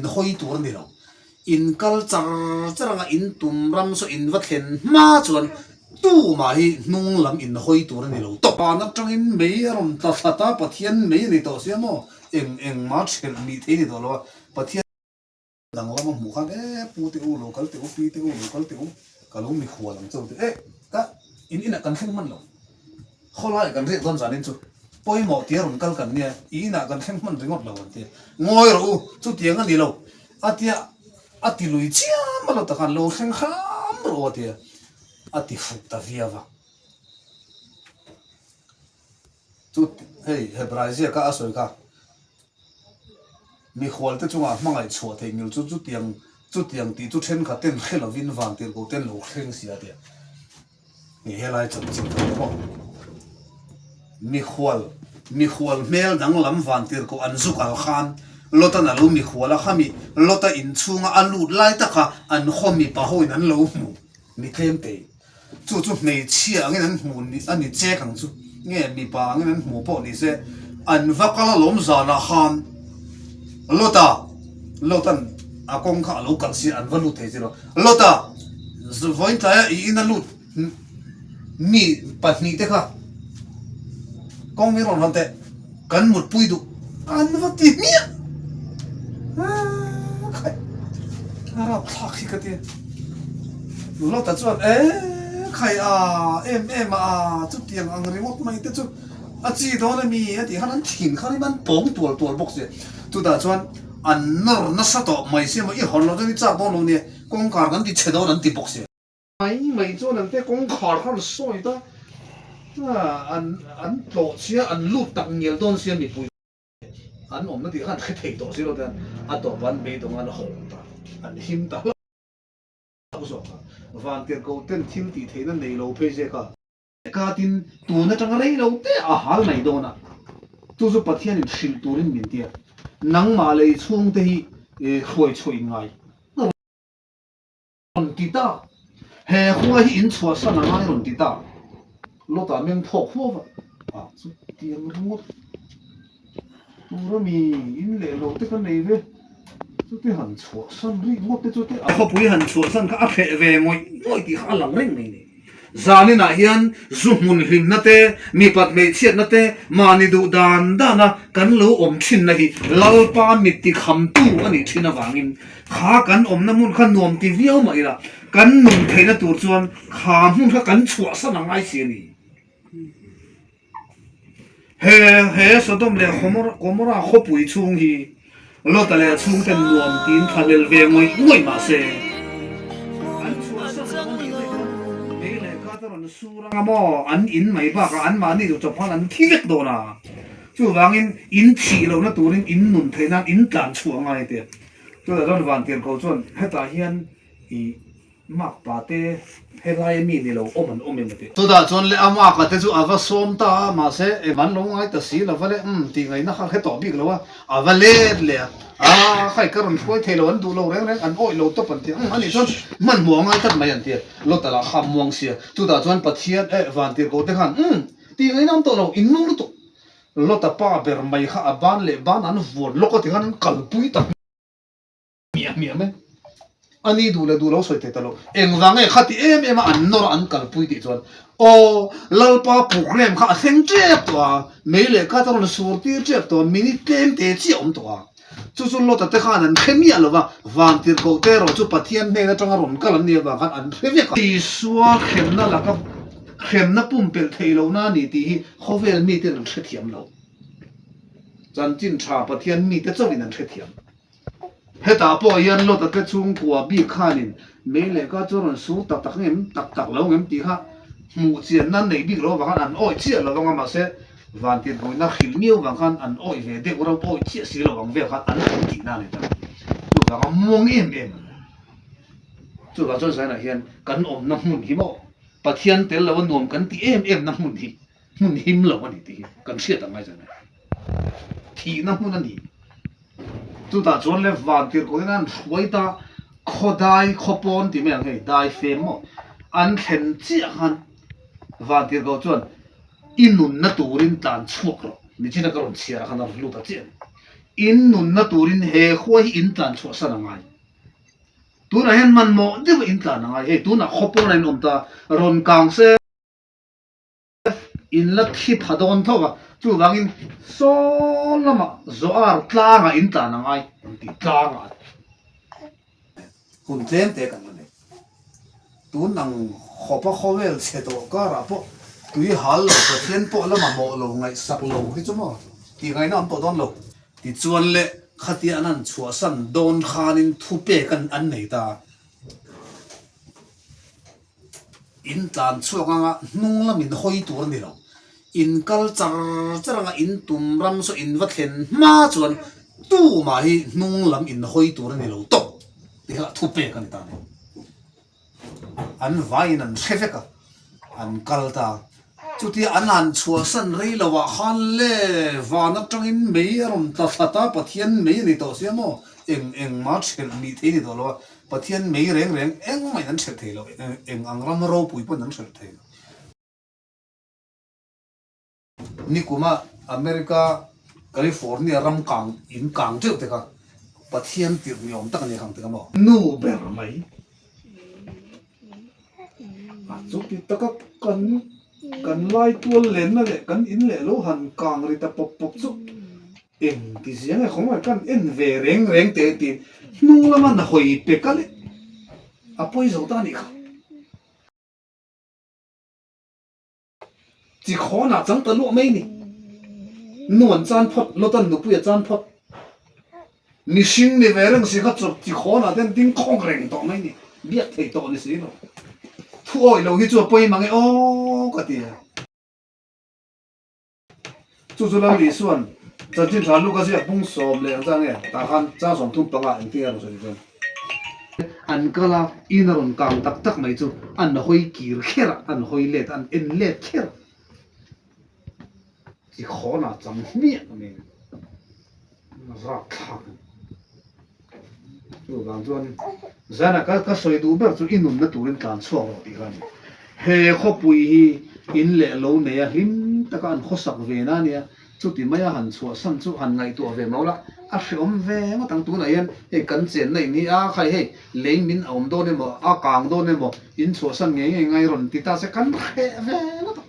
hawi tur a ni lo. In kal char char anga in tum ram saw in va thlen hma chuan tumah hi hnung lam in hawi tur a ni lo tawp. Van atangin mei a rawn tla thlat a, Pathian mei a ni tawh sia maw? Eng eng mah ṭhelh nih thei a ni tawh lo a, Pathian. Dang lama hmuh khan e pu te u lo kal teh u pi te u lo kal teh u ka lo mikhual ang chauh teh e ka in inah kan thleng hman lo khawlaiah kan riak dawn zanin chu pawimawh tia rawn kal kan nia i inah kan thleng hman ringawt lo an tia ngawi rawh u chutiang a ni lo a tia a ti lui chiam a lo takhan lo thleng hram rawh u a tia a ti fuh ta viau va chu hei Hebrai ziaka a sawi kha. Mikhualte chungah hmangaih chhuah theih ngil chu chutiang chutiang tih chu thenkhat ten hre lovin van tirhkoh ten lo thleng si a tia. Hei helai chanchin kha pawh mikhual mikhual hmel danglam van tirhkoh an zu kal khan Lot-an a lo mikhual a khami Lot-a inchhunga a lut lai taka an khaw mipa hoin an lo hmu mi tlemtei. Chu chu hmeichhia angin an hmu a ni chek ang chu, nge mipa angin an hmu pawh ni se, an va kal alawm zanah khan Lota, Lotan a kawng kha a lo kalh si a, an va lut thei chi lo. Lota, vawiin tlaia i in a lut mi pahnih te kha kawng min rawn hawn teh, kan mutpui duh an va ti hmiah. Khai, a rapthlak hi ka ti. Lota chuan e khai a em em a chutiang ang ringawt mai te chu a chi dawn a mi a tih khan an thin kha rim an pawng tual tual bawk si. Chutah chuan an nawr nasa tawh mai sia maw i hawn loh chuan i chak dawn lo nia kawngkhar kan ti chhe dawn an ti bawk si. Mai mai chuan an te kawngkhar kha an sawi ta an an tlawh chhia an lut tak ngial dawn sia mipui. An awmna tih kha an hre thei tawh si lo te a tawp an beidawng an hawng ta an him ta hlauh zawk a, Vantirhko ten thil tih theihna nei lo phei zek a. Katin tun atanga rei lo te a hal mai dawn a, chu chu Pathianin hrilh turin min ti a, nangmah leh i chhungte hi hruai chhuah in ngai. Rawn ti ta. He khua hi in chhuahsan a ngai rawn ti ta. Lota meng phawk huau a, ah chu tiang ringawt tur a mi in leh lo te ka nei ve, chute han chhuahsan rih ngawt te chu te a khawpui han chhuahsan kha a hreh ve ngawih ngawih tih kha a lang reng mai ni. Zaninah hian zu hmun hlimna te, mipat hmeichhiatna te, mahni duh dan dana kan lo awm thinna hi Lalpa mit tikhamtu a nih thin avangin kha kan awmna hmun kha nuam ti viau mah ila kan nun theihna tur chuan kha hmun kha kan chhuahsan a ngai si a ni. He he Sodom leh Gomorrah khawpui chhung hi Lota leh a chhungten nuam tiin thlahlel ve ngawih ngawih mah se, an chhuahsan lo a nih daih chuan mei leh ka te rawn sur anga maw an in mai bakah anmahni duh chawp khan an thi vek dawn a, chuvangin in thih lohna turin in nun theih nan in tlan chhuah ngai a ti a. Chutah chuan Vantirhkoh chuan hetah hian i Mak pa te helai a mi ni lo awm an awm em a ti. Chutah chuan le a maka te chu a va sawm ta a, mahse eng an lo ngai ta si lo va le, umm tih ngaihna kha hre tawh bik lo a, a va let leh a, aa khai ka rawn hruai thei lo an duh lo reng reng an awih lo tawp an ti a, umm anih chuan hmanhmawh a ngai tlat mai an ti a, Lota lah kha muang sia, chutah chuan Pathian eh Vantirhkoh te khan umm tih ngaihna awm tawh lo in nung lutuk Lota pa ber mai kha a ban leh ban an vuan lawk a ti khan an kalpui ta. Hmiah hmiah mai. A ni duh leh duh lo sawi thei ta lo. Engvang nge khati em em a an nawr a an kalpui tih chuan aw Lalpa program kha a thleng tep tawh a, mei leh kha te rawn sur tir tep tawh a, minute tlem te chiah a awm tawh a. Chu chu Lota te khan an hre miah lo va, Vantirhkoh te erawh chu Pathian hnen atanga rawn kal an nih avang khan an hre vek a. Isua hremna laka hremna pumpelh theih lohna a ni tih hi khawvel miten an hrethiam lo. Chanchin tha Pathian mite chauhin an hrethiam. Hetah pawh hian Lota te chhungkua bik khanin mei leh ka chu rawn sur tak tak ngem tak tak lo ngem tih kha hmuh chian nan nei bik lo avang khan an awih chiah lo vang a, mahse vantirhbuina hrilh miau vang khan an awih ve deuh reuh awih chiah si lo ang vel khan an awm tihna a ni ta. Chuvanga muang em em a ni. Chuvang chuan zainah hian kan awmna hmun hi maw Pathian tel lo a nuam kan tih em em na hmun hi hmun him lo a ni tih hi kan hriat ang ngai zan a ni. Thihna hmun a ni. Chutah chuan le van tirhkoh in an hruai ta khaw dai khaw pawn tih mai ang hei dai fem maw an thlen chiah khan van tirhkoh chuan i nunna turin tlan chhuak rawh nichina ka rawn chhiar ah khan a rawn lut ta chiah a ni. In nunna turin he khua hi in tlan chhuahsan a ngai. Tunah hian hmanhmawh deuh in tlan a ngai. Hei tunah khaw pawnah in awm ta, rawn kang se in la thi pha dawn tho a, chuvangin saw lamah Zoar tlangah in tlan a ngai an ti, tlangah. Hun tlem te kan la nei. Tun ang khawpa khawvel chhe tawh karah pawh tui hal lo Pathian pawh la mamawh lo ngaihsak lo hi chu maw tih ngaihna awm tawh dawn lo. Tichuan le khatia an han chhuahsan dawn khanin thupek an nei ta. In tlan chhuak anga hnung lam in hawi tur a ni lo. In kal char char anga in tum ram saw in va thlen hma chuan tumah hi hnung lam in hawi tur a ni lo tawp tih kha thu pek a ni ta a ni. An vaiin an hre vek a, an kal ta. Chutia an han chhuahsan rei lo ah khan le van atangin mei a rawn tla thlat a, Pathian mei a ni tawh sia maw? Eng engmah ṭhelh nih thei a ni tawh lo a. Pathian mei reng reng engmah in an hrelh thei lo, eng ang ram ropui pawhin an hrelh thei lo. Nikuma America California ram kang in kang teuh te kha Pathian tirh ni awm tak a ni khang te kha maw? Nu ber mai. A chuti taka kan kan lai tual lenna leh kan in leh lo han kang ri ta pawp pawp chu. Eng ti zia nge khawngaih kan en ve reng reng teh tiin hnung lama na hawi pe ka leh a pawi zo ta anih kha. Chi khawnah chang ta luah mai ni. Nu an chan phawt, Lotan nupui a chan phawt. Mihring ni ve reng si kha chawp chi khawnah te an ding khawng reng tawh mai ni. Biak thei tawh ni si lo. Thu awih lo hi chu a pawi mang e aw ka ti a. Chu chu Lal Isua'n chanchin tha Luka ziak bung 15 nge tah khan chang 35 engtin nge a rawn sawi chuan. An kal a, in a rawn kang tak tak mai chu an hawi kir kher a, an hawi let a, an en let kher a. Chi khawnah chang hmiah mai a rapthlak a ni. Chuvang chuan zana ka ka sawi duh ber chu i nunna turin tlan chhuak rawh tih kha a ni. He khawpui hi in leh lo nei a hlim taka an khawsak ve na a nia, chuti maia han chhuahsan chu han ngaihtuah ve mau la, a hreawm ve ngawt ang tunah hian hei kan chenna in hi a khai hei lei min a awm dawn emaw a kang dawn emaw in chhuahsan ngei ngei ngai rawn ti ta se kan hreh ve ngawt ang.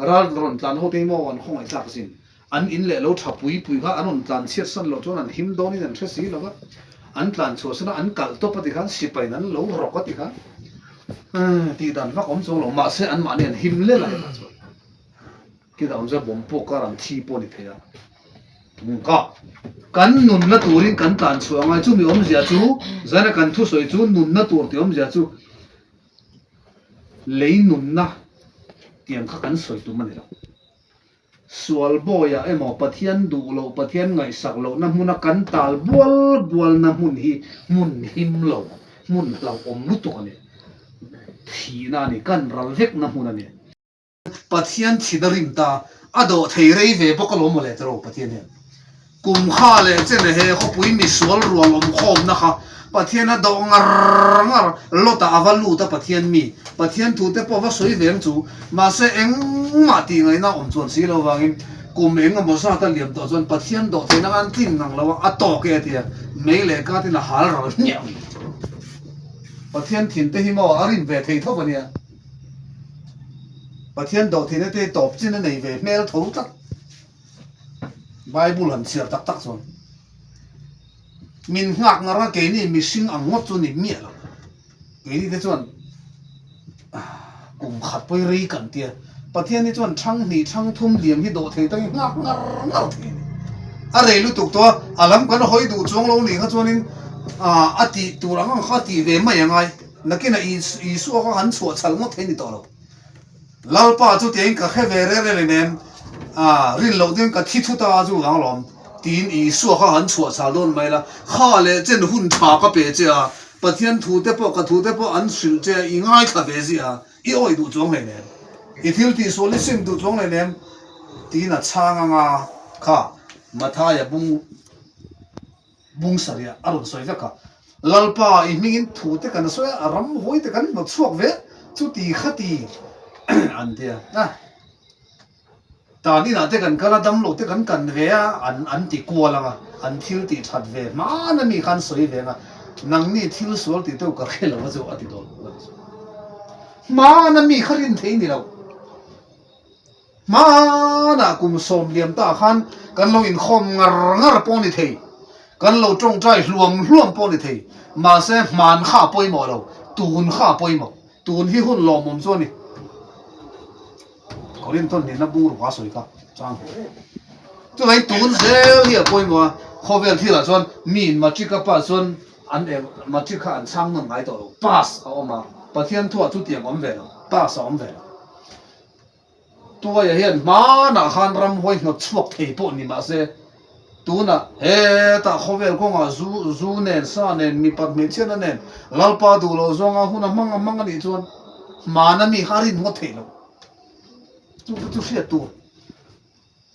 Ral rawn tlan ho te hi maw an khawngaih tlak asin. An in leh lo tha pui pui kha an rawn tlan chhiat san loh chuan an him dawnin an hre si lo va, an tlan chhuah san a, an kalh tawp a ti khan sipaiin an lo rawk a ti khan tih dan vak awm chuang lo, mahse anmahni an him lel a hetah chuan khitah awm chuan bawm pawh kar an thi pawh a ni thei a, ka kan nunna turin kan tlan chhuah angai chumi awmzia chu zaina kan thusawi chu nunna tur tih awmzia chu lei nunna tiang kha kan sawi tum a ni lo. Sual bawiah emaw Pathian duh loh, Pathian ngaihsak lohna hmuna kan tal bual bualna hmun hi hmun him lo, hmun hlauhawm lutuk a ni. Thihna a ni, kan ral vekna hmun a ni. Pathian thin a rim ta, a dawh thei rei ve bawk alawm mawle tiraw Pathian hian. Kum kha leh chen he khawpui misual rual awm khawmna kha Pathian a dawh ngar ngar, Lot-a a va lut a Pathian mi, Pathian thu te pawh a va sawi ve ang chu, mahse engmah tih ngaihna awm chuan si lo vangin kum eng emaw zat a liam tawh chuan Pathian dawh theihna khan tlin ngang lo a, a tawk e a ti a, mei leh katin a hal ral hmiah mai. Pathian thin te hi maw a rin ve thei tho a nia. Pathian dawh theihna te hi tawp chin a nei ve hmel tho tlat. Bible han chhiar tak tak chuan min nghak ngar a keini mihring ang ngawt chu ni miah lo keini te chuan kum khat pawi rei kan tia Pathian hi chuan thang hnih thang thum liam hi dawh thei takin nghak ngar ngar thei a ni a rei lutuk tawh a a lam kan hawi duh chuang lo nih kha chuanin a tih tur ang ang kha a tih ve mai a ngai nakinah Isua kha han chhuah chhal ngawt thei ni tawh lo. Lalpa chu tiangin ka hre ve reng reng em? A, rin loh deuhin ka thi thut a chu vang lawm, tiin Isua kha han chhuah chhal dawn mai la, kha leh chen hun tha ka pe che a, Pathian thu te pawh ka thu te pawh an hrilh che a, i ngaithla ve ziah a, i awih duh chuang hlei nem, i thil tihsual i sim duh chuang hlei nem, tiin a chhang ang a, kha Mathaia bung. Bung sarih a rawn sawi vek a, Lalpa i hmingin thu te kan sawi a, a ram hawi te kan hnawt chhuak ve, chuti khati an ti a. Tan inah te kan kal a, damlo te kan kan ve a, an an ti kual ang a, an thil tih that ve hman a mi khan sawi ve ang a, nangni thil sual tih deuh ka hre lo a chu a ti dawn lo a ni. Hman a mi kha rin thei ni lo. Hmanah kum 90 tah khan kan lo inkhawm ngar ngar pawh ni thei, kan lo tawngtai hluam hluam pawh ni thei, mahse hman kha a pawimawh lo, tun kha a pawimawh. Tun hi hun lawmawm chu a ni. Korinthon hnehna bungruk a sawi kha chang hle. Chuvangin tun zel hi a pawimawh a, khawvel thilah chuan miin matric a pass chuan an eng matric kha an chhang nawn ngai tawh lo, pass a awm a, Pathian thuah chutiang awm ve lo, pass a awm ve lo. Tuaia hian hmanah khan ramhuai hnawt chhuak thei pawh ni mah se, tunah hetah khawvel kawngah zu zu nen, sa nen, mipat hmeichhiatna nen Lalpa duh loh zawnga hun a hmang a hmang a nih chuan hmana mi kha a rin ngawt theih loh. Chu chu chu hriat tur.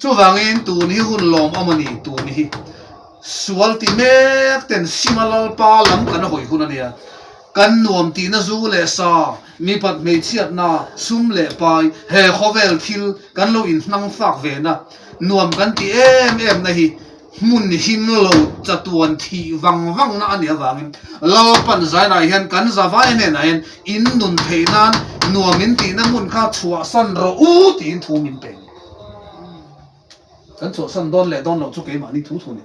Chuvangin tun hi hun lawm awm a ni, tun hi sual ti mek ten Sima Lalpa lam kan hawi hun a nia. Kan nuam tihna zu leh sa, mipat hmeichhiatna, sum leh pai, he khawvel thil kan lo inhnang fak ve na, nuam kan ti em em na hi hmun him lo chatuan thih vang vang na a nih avangin Lalpan zainah hian kan zavai hnenah hian in nun theih nan nuam in tihna hmun kha chhuahsan rawh u tiin thu min pe a ni. Kan chhuahsan dawn leh dawn loh chu keimahni thu thu a ni.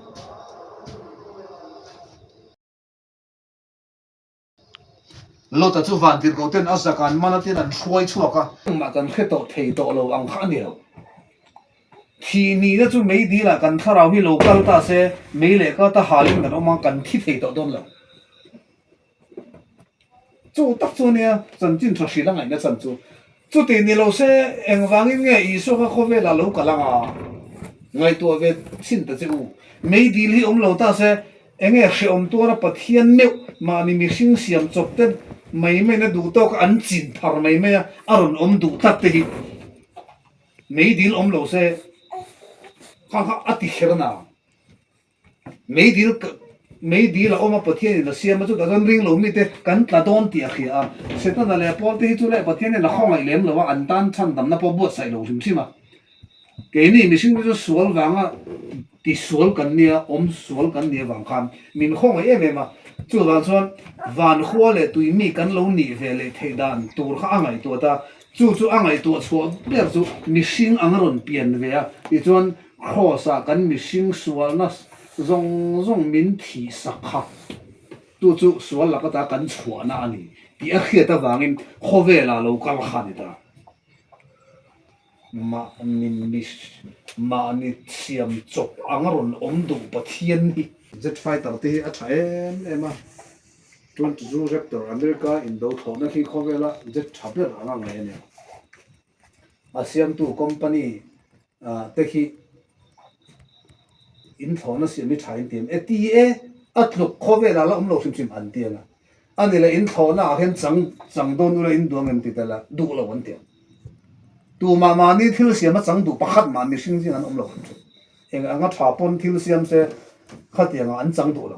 Lota chu vantirhkoh ten a zak an man atin an hruai chhuak a. Engmah kan hre tawh thei tawh lo ang kha a ni lo. Thih nihna chu mei dilah kan thlarau hi lo kal ta se, mei leh kata halin kan awm a, kan thi thei tawh dawn lo. Chu tak chu ania chanchin tha hrilh a ngaihna chan chu. Chuti ni lo se, engvangin nge Isua kha khawvelah lo kal anga ngaihtuah ve chhin ta che u? Mei dil hi awm lo ta se, enge hrehawm tuara Pathian meuh mahni mihring siam chawp te mai maina duh tawka an chin thar mai mai a, a rawn awm duh tlat te hi mei dil awm lo se kha kha a ti kher na. Mei dil mei dil a awm a, Pathianin a siam a, chutah chuan ring lo mite kan tla dawn tih a hria a. Setana leh Paul te hi chu leh Pathianin a khawngaih lem lo a, an tan chhandamna pawh buatsaih lo hrim hrim a. Keini mihring te chu sual vanga ti sual kan nia, awm sual kan nih avang khan min khawngaih em em a. Chuvang chuan van khua leh tui mi kan lo nih ve leh theih dan tur kha a ngaihtuah ta. Chu chu a ngaihtuah chhuah ber chu mihring ang a rawn pian ve a, tichuan Kraws-ah kan mihring sualna zawng zawng min thihsak kha, chu chu sual lak ata kan chhuahna a ni tih a hriat avangin khawvelah lo kal kha a ni ta. Mahni mahni siam chawp ang a rawn awm duh Pathian hi. Jet fighter te hi a tha em em a, 22 Raptor America indo thlawhna khi khawvela jet tha ber anga ngaih a ni a. A siamtu company te khi in thlawhna siam hi tha in ti em? E ti e, a tluk khawvelah la awm lo hrim hrim an ti ang a. A ni le in thlawhna ah hian chang chang dawn ula in duang em ti tel a, duh lo an ti ang. Tumah mahni thil siam a chang duh pakhat mah mihring zing an awm lo hrim hrim. Eng anga tha pawn thil siam se khatiangah an chang duh lo.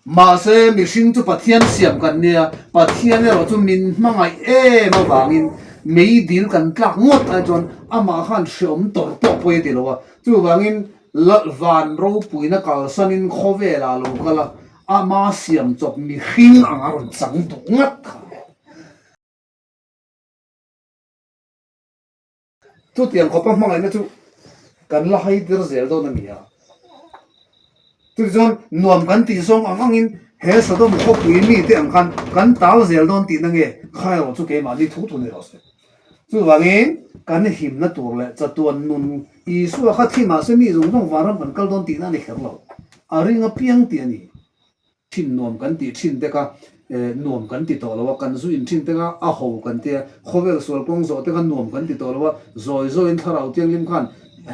Mahse, mihring chu Pathian siam kan nia, Pathian erawh chu min hmangaih em avangin mei dil kan tlak ngawt ai chuan amah khan hreawm tawrh pawh pawi a ti lo a. Chuvangin, van ropuina kalsanin khawvelah lo kal a, ama siam chawp mihring ang a rawn chang duh ngat kha. Chutiang khawpa hmangaihna chu kan la hai tir zel dawn a ni a. Chutichuan nuam kan tih zawng ang angin he Sodom khawpui mite ang khan kan tal zel dawn tihna nge kha erawh chu keimahni thu thu ni rawh se. Chuvangin kan himna tur leh chatuan nun Isua kha thi mahse mi zawng zawng vanram kan kal dawn tihna a ni kher lo. A ring apiang tih a ni. Thin nuam kan tih thin te kha nuam kan ti tawh lo a, kan zu in thin te kha a ho kan ti a, khawvel sual kawng zawh te kha nuam kan ti tawh lo a, zawi zawiin thlarau thianghlim khan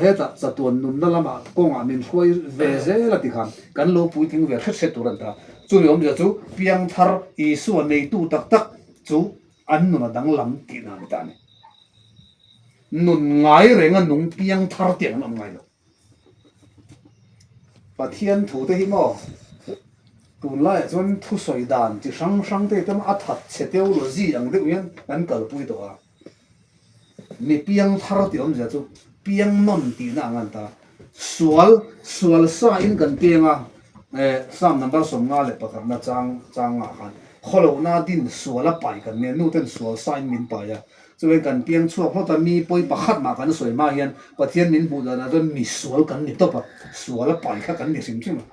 hetah chatuan nunna lamah kawngah min hruai ve zel a ti khan kan lo puitling ve hret hret tur a ni ta. Chumi awmzia chu piangthar Isua neitu tak tak chu an nun a danglam tihna a ni ta a ni. Nun ngai renga nung piangthar tiang an awm ngai lo. Pathian thu te hi maw tunlaiah chuan thusawi dan chi hrang hrang te hi a that chhe theology ang deuh hian kan kalpui tawh a, mi piang thar tih awmzia chu. Piang nawn tihna ang a ni ta. Sual, sual sa in kan piang a, eh, Psalm number 51na chang changah khan khawlohna din sual a pai kan nia, nu ten sual sa in min pai a, chuan kan piang chhuak hlawt a, mi pawi pakhat mah kan sawi hma hian Pathian min hmuh danah chuan mi sual kan ni tawp a, sual a pai kha kan ni hrim hrim a.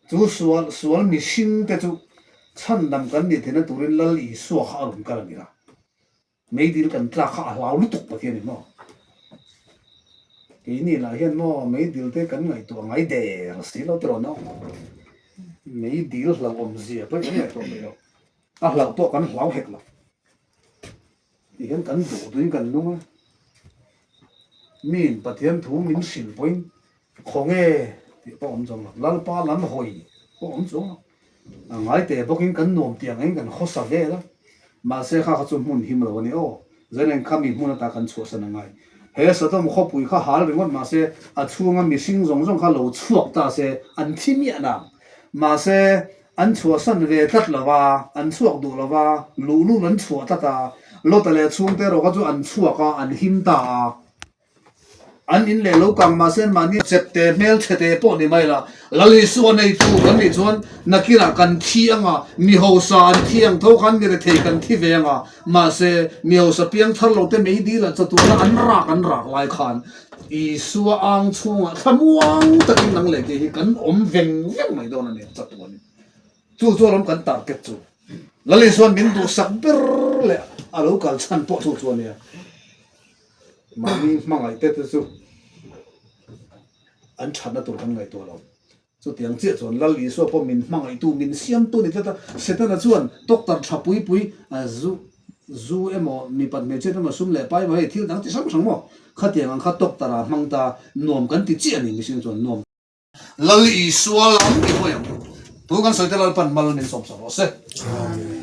Chu sual, sual mihring te chu chhandam kan nih theihna turin Lal Isua kha a rawn kal a ni a. Meidil kan tlak kha a hlau lutuk Pathian in maw? Keini lah hian maw meidil te kan ngaihtuah ngai der si lo tiraw no? Meidil hlauhawm zia pawh hi kan ngaihtuah peih lo. A hlauh pawh kan hlau hek lo. Ti hian kan duh duhin kan nung a. Miin Pathian thu min hrilh pawhin Khawnge tih pawh awm chuang lo, Lalpa lam hawi pawh awm chuang lo. A ngai teh bawkin kan nuam tih ang in kan khawsa vel a, mahse kha kha chu hmun him lo a ni aw. Zanin khami hmun ata kan chhuahsan a ngai. He Sodom khawpui kha hal ringawt mahse a chhunga mihring zawng zawng kha lo chhuak ta se an thi miah nang. Mahse an chhuahsan ve tlat lo va, an chhuak duh lo va, luhlul an chhuah tlat a, Lota leh a chhungte erawh kha chu an chhuak a, an him ta a. An in leh lo kang mahse mahni chep te hmel chhe te pawh ni mai la, Lal Isua neitu kan nih chuan nakinah kan thi anga, mi hausa an thi ang tho khan mi rethei kan thi ve anga, mahse mi hausa piang thar lo te mei dil ah chatuana an rak an rak lai khan Isua ang chhungah thlamuang takin nang leh kei hi kan awm veng veng mai dawn a ni chatuanin. Chu chu alawm kan target chu. Lal Isua'n min duhsak ber leh a lo kal chhan pawh chu chu a nia. Mahni hmangaih te te chu an thatna tur kan ngaihtuah lo. Chutiang chiah chuan Lal Isua pawh min hmangaihtu, min siamtu ni tlat a. Setana chuan doctor tha pui pui zu zu emaw mipat hmeichhiat emaw sum leh pai emaw hei thil dang chi hrang hrang maw khatiang ang kha doctor ah hmang ta nuam kan ti chiah a ni mihring chuan nuam Lal Isua lam i hawi ang. Thu kan sawi te Lalpan mal min sawmsak rawh se. Amen.